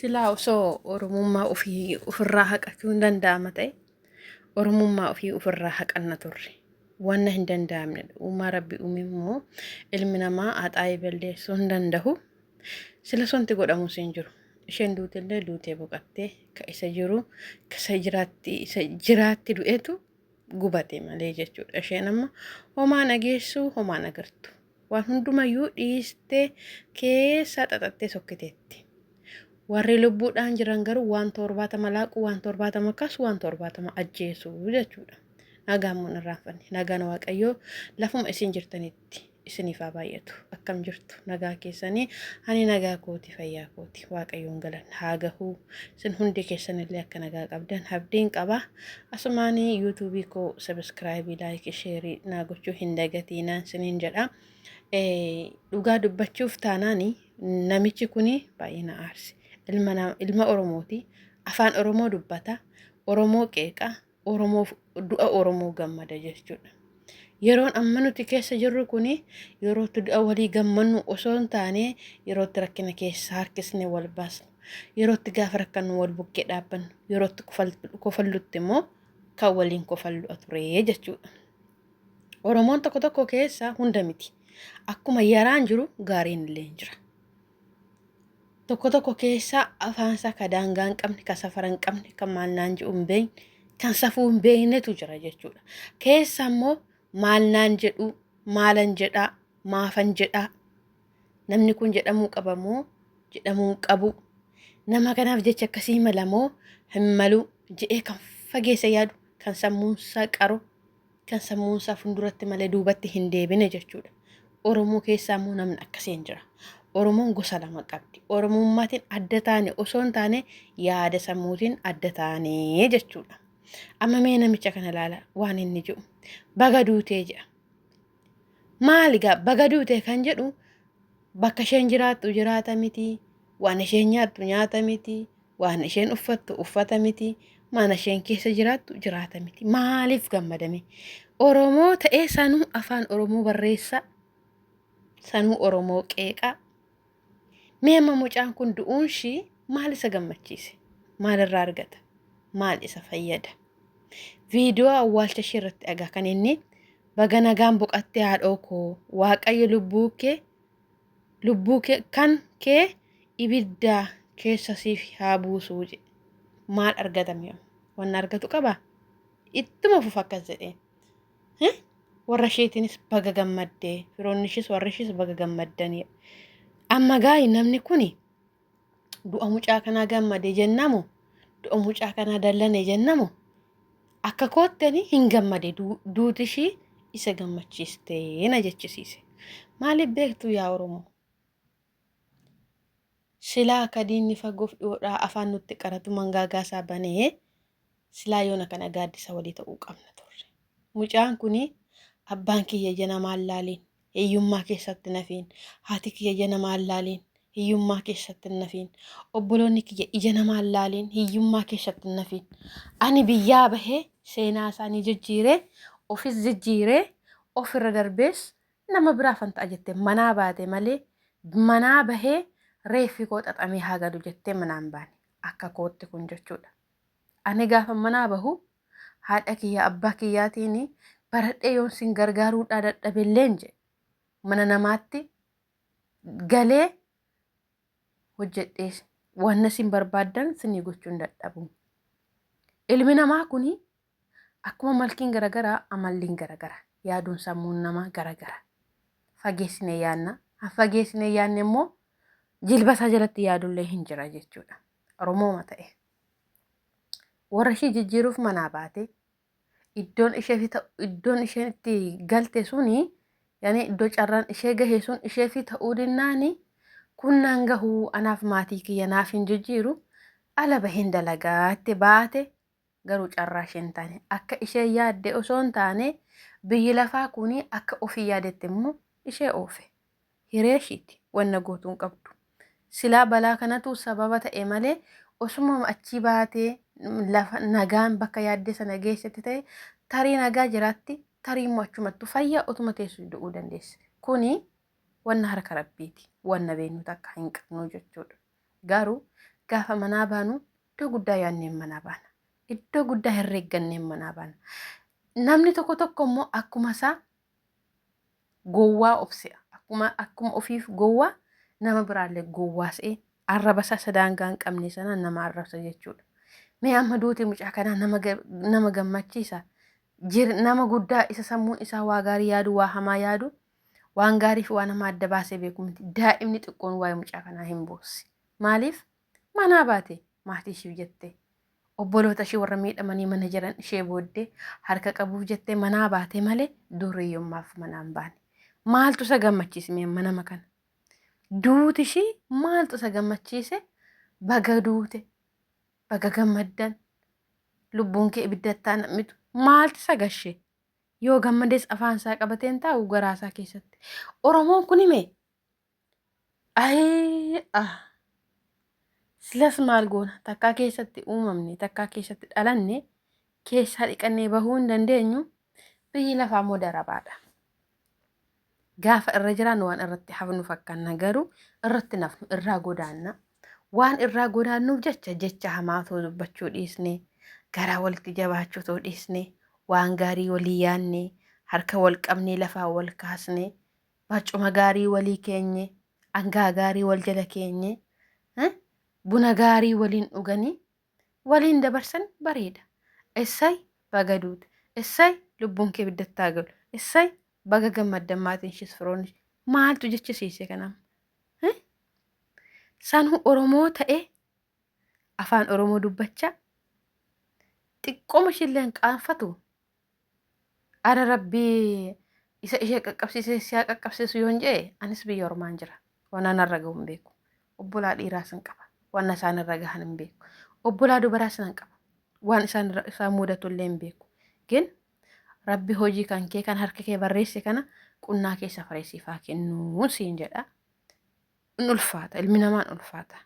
Silaa osoo Oromummaa ofii ofirraa haqachuun danda'ama ta'e, Oromummaa ofii ofirraa haqanna turre. Wanna hin danda'amnedha. Uumaa Rabbi uume immoo ilmi namaa haxaa'ee balleessuu hin danda'u. Sila sonti godhamus hin jiru. Isheen duutellee duutee boqattee ka isa jiru ka isa jiraatti isa jiraatti du'etu gubate malee jechuudha. Isheen amma homaa nageessuu homaa nagartu. Waan hundumayyuu dhiistee keessaa xaxattee sokkiteetti. Warri lubbuudhaan jiran garuu waan 70 laaqu, waan 70 kaasu, waan 70 ajjeesu jechuudha. Nagaan mun irraanfanne. Nagaan Waaqayyoo lafuma isin jirtanitti isiniif haa baay'atu. Akkam jirtu nagaa keessanii? Ani nagaa kooti, fayyaa kooti. Waaqayyoon galanna haa gahuu. Isin hundi keessanillee akka nagaa qabdan abdiin qaba. Asumaanii yuutuubii koo sabiskiraayibii, laayikii, sheerii naa gochuu hin dagatiinaan isiniin jedha. Dhugaa dubbachuuf taanaani namichi kuni baay'ee na aarse. Ilma Oromooti. Afaan Oromoo dubbata. Oromoo qeeqa. Oromoof du'a Oromoo gammada jechuudha. Yeroon amma nuti keessa jirru kuni yeroo itti du'a walii gammannu osoo hin taane yeroo itti rakkina keessa harkisnee wal baasnu, yeroo itti gaafa rakkannu wal bukkee dhaabbannu, yeroo itti kofallutti immoo kan waliin kofallu ture jechuudha. Oromoon tokko tokko keessa hunda miti. Akkuma yaraan jiru gaariin illee hin jira. Tokko tokko keessa afaan isaa ka daangaa hin qabne, ka safara hin qabne, kan maal naan jedhu hin beekne, kan safuu hin beeknetu jira jechuudha. Keessa immoo maal naan jedhu, maalan jedhaa, maafan jedhaa, namni kun jedhamuu qaba moo jedhamuu hin qabu, nama kanaaf jecha akkasii mala moo hin malu jedhee kan fageessa yaadu, kan sammuunsaa qaru, kan sammuunsaa fuulduratti malee duubatti hin deebine jechuudha. Oromoo keessaa immoo namni akkasii hin jira. Oromoon gosa lama qabdi. Oromummaatiin adda taane osoo hin taane yaada sammuutiin adda taane jechuudha. Amma mee namicha kana ilaala waan inni jedhu. Baga duutee jedha. Maali gaa baga duutee kan jedhu bakka isheen jiraattu jiraata miti, waan isheen nyaattu nyaata miti, Waan isheen uffattu uffata miti, mana isheen keessa jiraattu jiraata miti. Maaliif gammadame? Oromoo ta'ee sanuu afaan Oromoo barreessaa, sanuu Oromoo qeeqaa. Mee amma mucaan kun du'uun ishii maal isa gammachiise? Maalirraa argata? Maal isa fayyada? Viidiyoo awwaalcha ishee irratti dhagaa kan inni baga nagaan boqattee haadhoo koo Waaqayyo lubbuu kee lubbuu kee kan kee ibiddaa keessa siif haa buusuu jedhe. Maal argatame amma? Wanna argatu qabaa? Ittuma fufa akkas jedheen. Eh? Warra isheetiinis baga gammaddee, firoonni ishees warri ishees baga gammaddanii. Amma gaayi namni kuni du'a mucaa kanaa gammade jennamu, du'a mucaa kanaa dallane jennamu, akka koottani hin gammade duuti ishii isa gammachiiste na jechisiise. Maaliif beektu yaa Oromoo? Silaa akka diinni fagoof dhiyoodhaa afaan nutti qaratu mangaagaa isaa banee silaa yoona kana gaaddisa walii ta'uu qabna turre. Mucaan kuni abbaan kiyya ija namaan laaliin hiyyummaa keessatti nafiin, haati kiyya ija namaan laaliin hiyyummaa keessatti nafiin, obboloonni kiyya ija namaan laaliin hiyyummaa keessatti nafiin. Ani biyyaa bahee seenaa isaanii jijjiiree ofis jijjiiree ofirra darbees nama biraafan ta'a jettee manaa baate malee manaa bahee reeffi koo xaxamee haa galu jettee manaan baane akka kootti kun jechuudha. Ani gaafa manaa bahu haadha kiyya abbaa kiyyaatiin baradhee yoon sin gargaaruudhaa dadhabelleen jedhe mana namaatti galee hojjedhee wanna sin barbaaddan sinii gochuun dadhabu. Ilmi namaa kuni Akkuma malkiin garagaraa amalliin garagara. Yaaduun sammuun namaa garagara. Fageessinee yaadna. Han fageessinee yaadne immoo jilba isaa jalatti yaadullee hin jira jechuudha. Oromooma ta'e. Warra ishii jijjiiruuf manaa baate iddoon isheefi ta'u iddoon isheen itti galte suni yani iddoo carraan ishee gahe sun isheefi ta'uu dinnaani kun naan gahuu anaaf maatii kiyya naaf hin jijjiiru ala baheen dalagaa itti baate garuu carraa ishee hin taane. Akka isheen yaadde osoo hin taane biyyi lafaa kun akka ofii yaadetti immoo ishee oofe. Hiree ishiiti wanna gootuu hin qabdu. Silaa balaa kanatu sababa ta'e malee osuma achii baatee lafa nagaan bakka yaaddee sana geessetti ta'e tarii nagaa jiraatti tarii immoo achumattu fayyaa otuma teessu du'uu dandeesse. Kuni wanna harka rabbiiti. Wanna beeknu takka hin qabnu jechuudha. Garuu Gaafa manaa baanu iddoo guddaa yaadneen manaa baana. Iddoo guddaa herreegganneen manaa baana. Namni tokko tokko immoo akkuma isaa gowwaa of se'a. Akkuma akkuma ofiif gowwaa nama biraallee gowwaa se'ee arraba isaa isa daangaa hin qabne sana nama arrabsa jechuudha. Mee amma duuti mucaa kanaa nama nama gammachiisa. Jir nama guddaa isa sammuun isaa waa gaarii yaadu waa hamaa yaadu waan gaarii fi waan hamaa adda baasee beeku miti. Daa'imni xiqqoon waa'ee mucaa kanaa hin boossi. Maaliif? Manaa baate maatii ishiif jettee. Obboloota ishee warra miidhamanii mana jiran ishee booddee harka qabuuf jettee manaa baate malee durriyyummaaf manaa hin baane. Maaltu isa gammachiise mee amma nama kana? Duuti ishii maaltu isa gammachiise? Baga duute, baga gammaddan, lubbuun kee ibiddattaa nammitu maaltu isa gashe? Yoo gammades afaan isaa qabateen taa'u garaa isaa keessatti. Oromoon kun hime Ayii ah. Silas maal goona takkaa keessatti uumamne takkaa keessatti dhalanne keessaa dhiqannee bahuu hin dandeenyu biyyi lafaa immoo darabaadha. Gaafa irra jiraannu waan irratti hafnu fakkaanna garuu irratti nafnu irraa godaanna. Waan irraa godaannuuf jecha jecha hamaa otoo dubbachuu dhiisne garaa walitti jabaachuu otoo dhiisne waan gaarii walii yaanne harka wal qabnee lafaa wal kaasne barcuma gaarii walii keenye, angaa gaarii wal jala keenye, buna gaarii waliin dhuganii waliin dabarsan bareeda. Essay baga duute, essay lubbuun kee ibiddatti haa galu, essay baga gammaddan maatiin ishees firoonni ishee. Maaltu jechisiise kanaaf? Sanuu Oromoo ta'ee afaan Oromoo dubbachaa xiqqooma ishiillee hin qaanfatu. Ara rabbii isa ishee qaqqabsiisee si haa qaqqabsiisu yoon jedhe anis biyya ormaan jira. Waan anarra gahu hin beeku. Obbolaa dhiiraas hin qaba. Waan isaan irra gahan hin beeku. Obbolaa dubaraas nan qaba. Waan isaan irra isaan mudatu illee hin beeku. Gin rabbi hojii kan kee kan harka kee barreesse kana qunnaa kee safaree siif haa kennuu siin jedha. In ulfaata ilmi namaa in ulfaata.